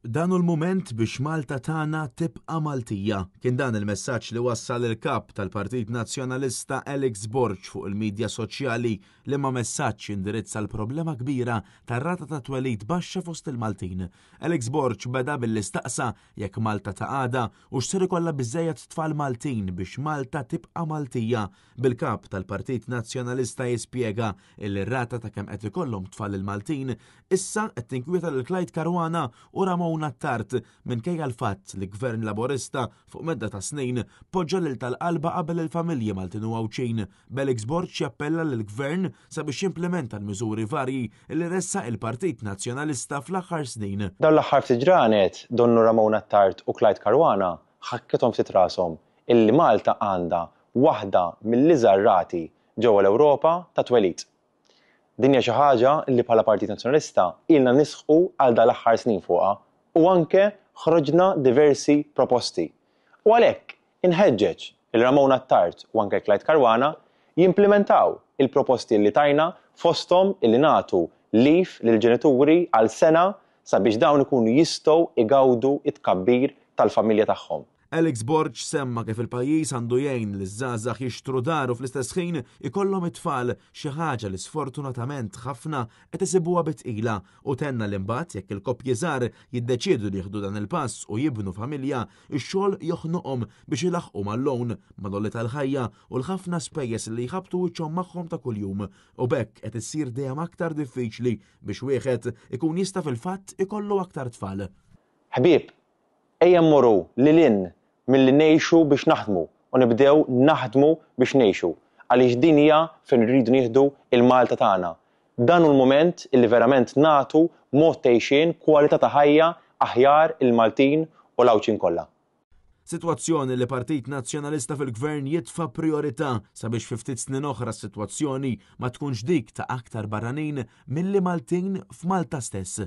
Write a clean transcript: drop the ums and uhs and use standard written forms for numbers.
Dan hu l-mument biex Malta tagħna tibqa' Maltija. Kien dan il-messaġġ li wassal il-Kap tal-Partit Nazzjonalista Alex Borg fuq il-midja soċjali liema messaġġ indirizza l-problema kbira tar-rata ta' twelid baxxa fost il-Maltin. Alex Borg beda billi staqsa jekk Malta ta' għada hux ser ikollha biżżejjed tfal Maltin biex Malta tibqa' Maltija, bil-Kap tal-Partit Nazzjonalista jispjega illi r-rata ta' kemm qed ikollhom tfal il-Maltin issa qed tinkwieta lil Clyde Caruana u Ramon Attard minkejja l-fatt li Gvern Laburista fuq medda ta' snin poġġa lil tal-qalba qabel il-familji Maltin u Għawdxin, b'Alex Borg jappella lill-Gvern sabiex jimplimenta l-miżuri varji li ressaq il-Partit Nazzjonalista fl-aħħar snin. Dawn l-aħħar ftit ġranet donnu Ramon Attard u Clyde Caruana ħakkithom ftit rashom illi Malta għandha waħda mill-iżgħar rati ġewwa l-Ewropa ta' twelid. Din hija xi ħaġa li bħala Partit Nazzjonalista ilna nisħqu għal dal-aħħar snin fuqha u anke ħroġna diversi proposti. U għalhekk inħeġġeġ lil Ramon Attard u anke Clyde Caruana jimplimentaw il-proposti li tajna fosthom illi nagħtu leave lill-ġenituri għal sena sabiex dawn ikunu jistgħu igawdu t-tkabbir tal-familja tagħhom. Alex Borg semma kif il-pajjiż għandu jgħin liż-żgħażagħ jixtru dar u fl-istess ħin ikollhom it-tfal, xi ħaġa li sfortunatament ħafna qed isibuha bi tqila u tenna li mbagħad jekk il-koppji żgħar jiddeċiedu li jieħdu dan il-pass u jibnu familja, ix-xogħol joħnoqhom biex ilaħħqu mal-loan, mal-għoli tal-ħajja u l-ħafna spejjeż li jħabbtu wiċċhom magħhom ta' kuljum u b'hekk qed issir dejjem aktar diffiċli biex wieħed ikun jista' fil-fatt ikollu aktar tfal. Ħbieb, Ejja mmorru lil hinn milli ngħixu biex naħdmu u nibdew naħdmu biex ngħixu, għaliex din hija fejn irridu nieħdu il-Malta tagħna. Dan hu l-mument illi verament nagħtu mod t'għixien, kwalità ta' ħajja aħjar il-Maltin u l-Għawdxin kollha. Sitwazzjoni li Partit Nazzjonalista fil-Gvern jitfa' prijorità sabiex fi ftit snin oħra s-sitwazzjoni ma tkunx dik ta' aktar barranin milli Maltin f'Malta stess.